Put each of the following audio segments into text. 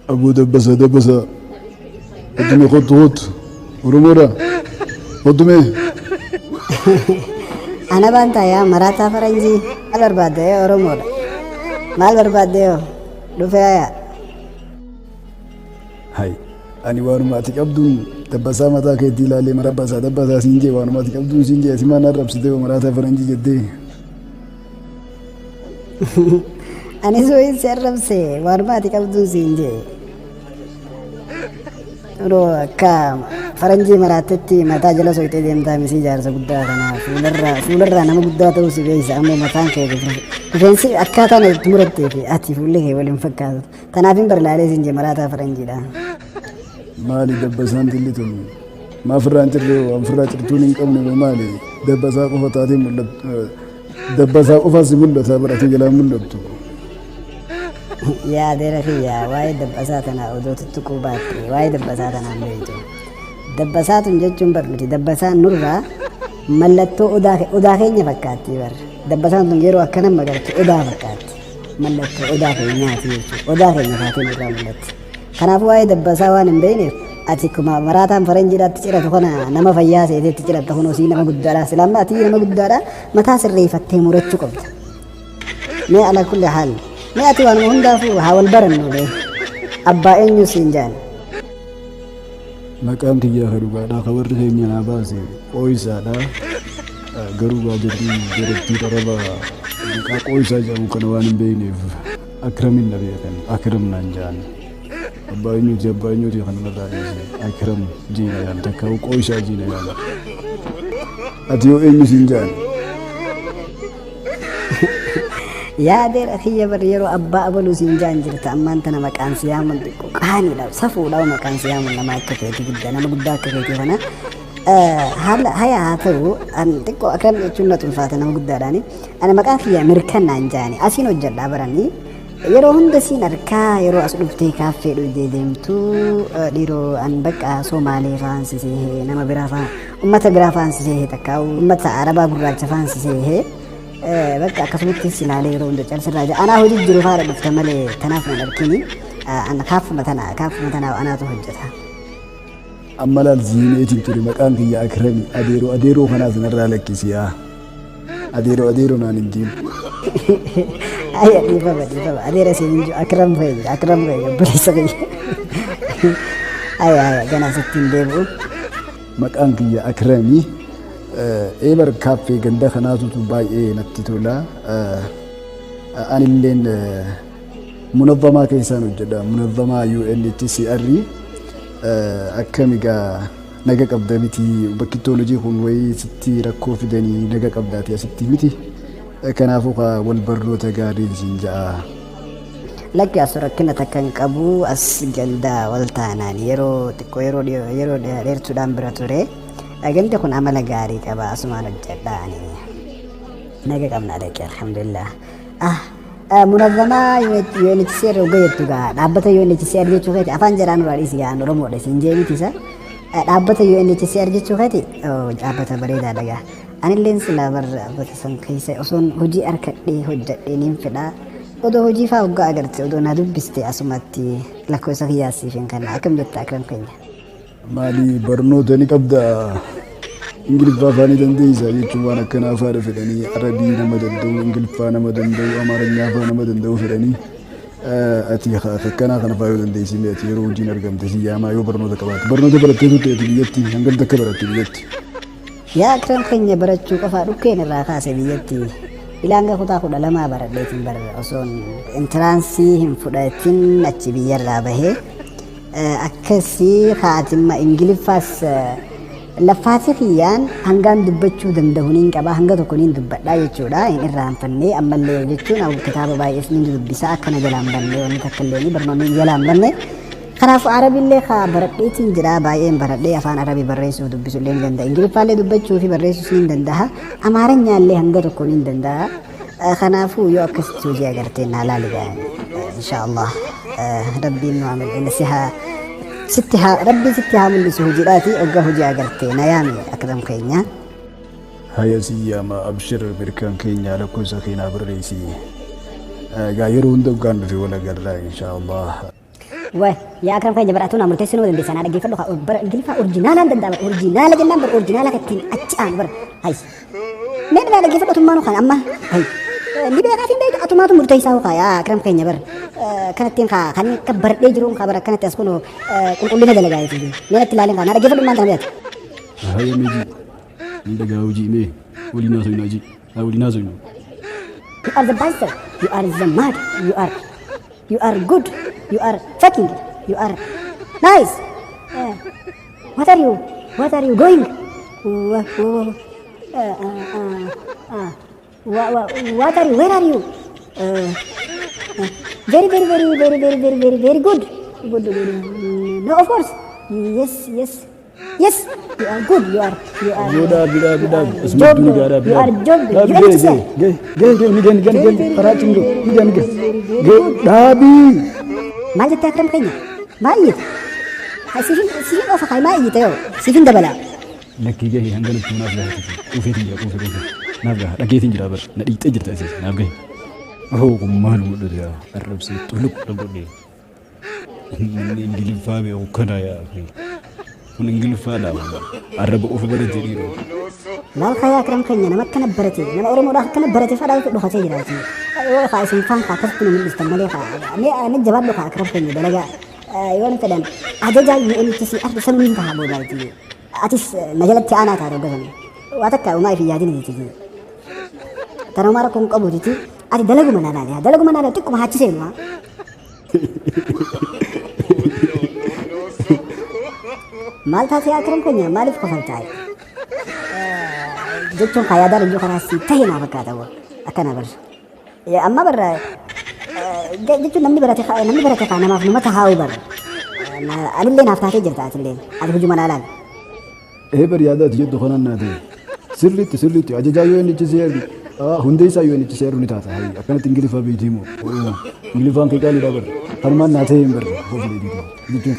Aboo dabbasaa dabbasaa. Kottu mee kottu kottu. Oromoodha. Kottu mee. Ana baantaa yaa maraataa faranjii maal barbaadda yoo Oromoodha. Maal barbaadda yoo dhufe yaa. Hay. Ani waanuma ati qabduun dabbasaa mataa keetii ilaalee marabbasaa dabbasaa siin jee waanuma ati qabduun siin jee ati maan arrabsitee maraataa faranjii jettee. Anis wayiin si arrabse waanuma ati qabduun siin jee. Yeroo akka faranjii maraattetti mataa jala soqxee deemtaa misii jaarsa guddaa kana fuularraa fuularraa nama guddaa ta'uu si beeksisa ammoo mataan kee rifeensi akkaataan itti murattee fi ati fuulli kee waliin fakkaatu. Tanaaf hin barlaalee siin jee maraataa faranjiidha. Maali dabbasaan dilli tun maaf irraa hin cirree waan firraa cirtuun hin qabne moo maali dabbasaa qofa taatee mul'attu dabbasaa qofaa si mul'ata barate jalaa mul'attu. Yaa adeera kiyya waa'ee dabbasaa tanaa odoo tuttuquu baatte waa'ee dabbasaa tanaan beektu. Dabbasaa tun jechuun bar nuti dabbasaan nurraa mallattoo odaa odaa keenya fakkaatti bar. Dabbasaan tun yeroo akkana magartu odaa fakkaatti. Mallattoo odaa keenyaati jechuudha. Odaa keenya taatee nurraa mul'atti. Kanaafuu waa'ee dabbasaa waan hin beekneef ati akkuma maraataan faranjiidhaatti ciratu kana nama fayyaa seeteetti ciratta kunoo sii nama guddaadha. Sila amma ati nama guddaadha mataa sirreeffattee murachuu qabda. Mee ala kulli haal mee ati waanuma hundaafuu haa wal barannu mee abbaa eenyu siin jaan. Maqaan kiyyaa ka dhugaadhaa ka warri keenya naa baase qooyisaadha. Garuu gaa jarri jarattiin araba maqaa qooyisaa jedhamu kana waan hin beekneef Akramin na beekan Akram naan ja'an. Abbaa eenyuuti abbaa eenyuuti kan narraa dhiise Akram jiina yaan takka qooyisaa jiina yaan. Ati yoo eenyu siin ja'an? Yaa adeera kiyya bar yeroo abbaa abaluu siin jaan jirta ammaan tana maqaan si yaamuun xiqqoo qaaniidha safuudha maqaan si yaamuun nama akka keetii guddaa nama guddaa akka keetii kana haala haya haa ta'u an xiqqoo akram jechuun na ulfaata nama guddaadhaani ani maqaan kiyya mirkan naan jaani asiin hojjedhaa baranii yeroo hunda siin arkaa yeroo as dhuftee kaaffee dhugdee deemtu dhiiroo an bakka Somaalee faan sisee nama biraa faan ummata biraa faan sisee takka ummata Arabaa gurraacha faan sisee bakka akkasumatti silaalee yeroo hunda calsirraa jira anaa hojii jiru faana dhufta malee tanaaf nan arkini an kaaffuma tana anaatu hojjeta. Amma laal ziineetiin ture maqaan kiyya Akrami adeeroo adeeroo kanaas narraa lakkisi yaa adeeroo adeeroo naan hin jiin. Ayya dhiifama dhiifama adeera siin hin jiru Akram fa'i jira Akram fa'i obboleessa kiyya. Ayya ayya ganaa sitti hin deebi'u. Maqaan kiyya Akrami eebar kaaffee ganda kanaatutu baay'ee natti tola. Anilleen munazzamaa keessaan hojjedha. Munazzamaa UNHCR akkami gaa naga qabda miti bakki kun wayii sitti rakkoo fidanii naga qabdaati asitti miti. Kanaafuu kaa wal barnoota gaariin siin ja'a. Lakki as rakkina takka hin qabu as ganda wal taanaan yeroo xiqqoo yeroo yeroo dheertuudhaan bira ture. Gandi kun amala gaarii qaba asumaan hojjedha ani. Naga qabna dhaqe alhamdulillah. Ah munazzamaa UNHCR hogga jettu gaa dhaabbata UNHCR jechuu keeti afaan jaraan irraa dhiisi gaa Oromoodha siin jee miti isa. Dhaabbata UNHCR jechuu keeti dhaabbata bareedaadha gaa. Anilleen silaa bar dhaabbata san keessa osoon hojii harkadhee hojjedhee niin fedhaa. Odoo hojii faa hoggaa agarte odoo na dubbiste asumatti lakkoofsa kiyyaa siif hin kenna akkam jetta Akram keenya. Maali barnoota ni qabda Ingiliffaa afaanii dandeessa jechuun waan akkanaa faadha fedhanii Arabii nama danda'u Ingiliffaa nama danda'u Amaaranyaa faa nama danda'u fedhanii ati akkanaa kana faa yoo dandeessi ati yeroo hojiin argamte si yaamaa yoo barnoota qabaatte barnoota barattee turte ati biyyatti hangam takka baratte biyyatti. Yaa Akram keenya barachuu qofaa dhukkeen irraa kaase biyyatti ilaanga kutaa 12 baradheetiin bar osoon entrance hin fudhatin achi biyyarraa bahee akkasii kaatimma Ingiliffaas laffaati kiyyaan hangaan dubbachuu danda'u niin qaba hanga tokko niin dubbadha jechuudha hin irraanfannee ammallee jechuun kitaaba baay'ees niin dubbisa akkana jalaan banne wanni takka illee barnoonni jalaan banne. Kanaafuu Arabillee kaa baradheetiin jira baay'een baradhee afaan Arabii barreessuuf dubbisuu illee ni danda'a. Ingiliffaallee dubbachuu fi barreessuus ni danda'a. Amaaranyaallee hanga tokko ni danda'a. Kanaafuu yoo akkasitti hojii agartee naa laali gaa inshaallah rabbiin nu haa si haa sitti haa rabbiin sitti haa mul'isu hojiidhaati ogga hojii agartee na yaami Akram keenya. Haya si yaama abshir mirkaan keenya lakkoofsa keenaa barreessi. Egaa yeroo hunda hoggaan dhufe wal agarra inshaallah. Way yaa Akram keenya bara atuu naa murteessuu nama dandeessa naa dhaggeeffadhu kaa bara Ingiliffaa orjinaalaan danda'a bara orjinaala jennaan bara orjinaala kan ittiin achi aanu bara hay. Mee naa dhaggeeffadhu atummaanu kan amma hay. Ni beekaa fi hin beektu atumaatu murteessaa kaa yaa Akram keenya bara kanattiin kaa kan akka baradhee jiruun kaa bara akkanatti as kunoo qulqullina dalagaa jechuudha. Mee natti ilaalin kaa naa dhaggeeffadhu maal tana beektu. Hayya mee jii. Ni dhagaa hojii mee waliin haasofnaa jii. Haa waliin haasofnu. You are the bastard. You are the mad. You are good. You are fucking. You are nice. What are you? What are you going? Wha, wha, wha, wha, what are you? Where are you? Very, very, very, very, very, very, very, very good. Good, good. No, of course. Yes, yes. Yes, you are good. You are, you are. Yoo dhaabi dhaabi dhaabi. As Job. madduu ni gaa dhaabi You are dhaabi. job. Dhaabi You gahee understand? gahee gahee gahee ni gahee ni gahee ni gahee karaa cimdoo ni gahee ni gahee. Gahee dhaabi. Maal jettee Akram keenya? Maal iyyita? Siifin siifin ofa kaa maal iyyita yoo? Siifin dabala. Lakkii gahee hanga natti naaf gaha quufeetiin jira quufee quufee naaf gaha dhageetiin jira bar na dhiixee jirta isiis naaf gahe. Oh kun maal godhate yaa arrabsee xuluq na godhe. Namni Ingiliffaa beeku kana yaa akhi. Kun Ingiliffaadha. Arraba qofa barate dhiiroo. Laal kaa yaa Akram keenya nama akkana barate nama Oromoodhaaf akkana barate fadhaa dhokatee jiraati. Yoo kaa isin faan kaa akkasitti nu mul'istan malee kaa mee na jabaadhu kaa Akram keenya dalagaa yoo ni fedhan ajajaa UNHCR sanuu hin tahaa boodaa jechuudha. Atis na jalatti aanaa taate hoggasanii. Waa takka umaa ifi yaadin jechuudha. Tana umaa rakkoo hin qabu jechuudha. Ati dalaguma naa laali dalaguma naa laali xiqquma hachi seenu haa. Maal taatee Akram keenya maaliif kofaltaa? Jechuun kaa yaadaan iyyuu karaa si tahe naa fakkaata woo akkana bar. Amma barra jechuun namni barate namni barate kaa namaaf numa tahaa'u bar. Anillee naaf taatee jirta atillee ati hujuma naa laali. Ee bar yaada ati jettu kanaan naa ta'e. Sirriitti sirriitti ajajaa yoo inni achi ergu hundee isaa yoo inni achi ergu ni taata. Hayyi akkanatti Ingiliffaa beektii moo? Ingiliffaan kee qaaliidha bar. Kanumaan naa ta'e hin barre koflee didi. Jechuun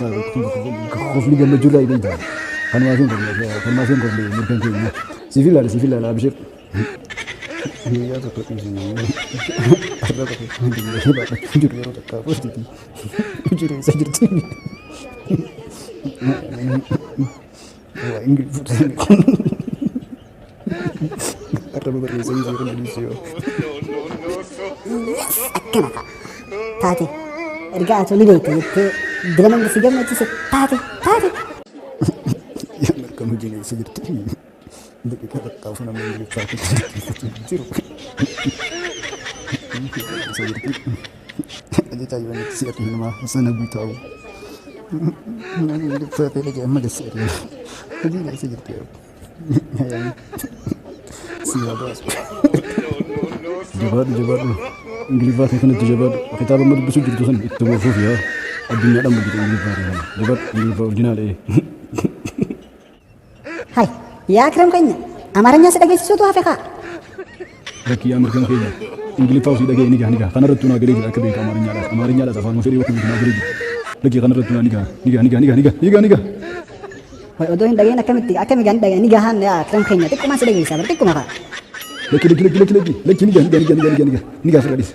kofli gammachuu irraa hin taane. Kanumaaf hin koflee kanumaaf hin koflee mirkan keenya. Siif ilaala siif ilaala abshir. Guyyaa tokko dhiisanii arraba kee baadhachuu jiru yeroo takkaa qoftiti. Jireessa jirti. Waa Ingiliffaa arraba barreessanii seera dhiisuu yoo. Yes akkana ta'a. Taate ergaa atoo ni beekta jettee dira namni si gammachiise taate taate. Yaa mirkan hojiin eessa jirti? Daqiiqaa takkaaf nama Ingiliffaa jiru. Eessa jirti? Ajajaa yoo inni si arginu namaa sana guutaa'u. Namni Ingiliffaa ta'e dhagee amma gassi arginu. Hojiin eessa jirti yeroo? Si haa baasu. Jabaadhu jabaadhu. Ingiliffaa kee kanatti jabaadhu. Kitaaba amma dubbisuu jirtu san itti fufuuf yaa. Addunyaadhaan bulchite Ingiliffaa kee kana. Jabaadhu Ingiliffaa original ee. Hay yaa Akram keenya Amaaranyaa si dhageessisuutu hafe kaa. Lakkii yaa mirkan keenya. Ingiliffaa osii dhaga'e ni gaha ni gaha. Kanarrattuu naa galee jira akka beektu Amaaranyaadhaas. Amaaranyaadhaas afaan fedhii bakka beektu naa galee jira. Lakkii kanarrattuu naa ni gaha ni gaha ni gaha ni gaha ni gaha ni gaha ni gaha. Way odoo hin dhaga'in akkamitti akkami gaan dhaga'in ni gahaan yaa Akram keenya xiqquma si dhageessa bar xiqquma kaa. Lakki lakki lakki lakki lakki lakki ni gaha ni gaha ni gaha ni gaha ni gaha ni gaha firra dhiis.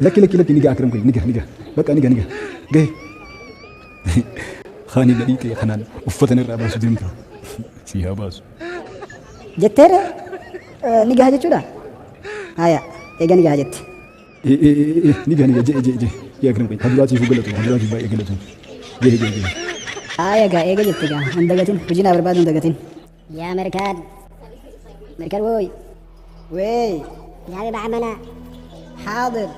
Lakki lakki lakki ni gaha Akram keenya ni gaha ni gaha bakka ni gaha ni gaha gahe. Kaani gadhii ta'e kanaan uffata irraa baasu deemta. Si haa baasu. Jetteere ni gaha jechuudha. Haya eega ni gaha jette. Ni gaha ni gaha jee jee jee yaa Akram keenya haduraatiif galatu haduraatiif baay'ee galatu gahe gahe gahe. Haya gaa eega jette gaa hin dagatin hojii naa barbaadu hin dagatin. Yaa Mirkaan Mirkaan wooy. Wey. Yaa بعملها. حاضر.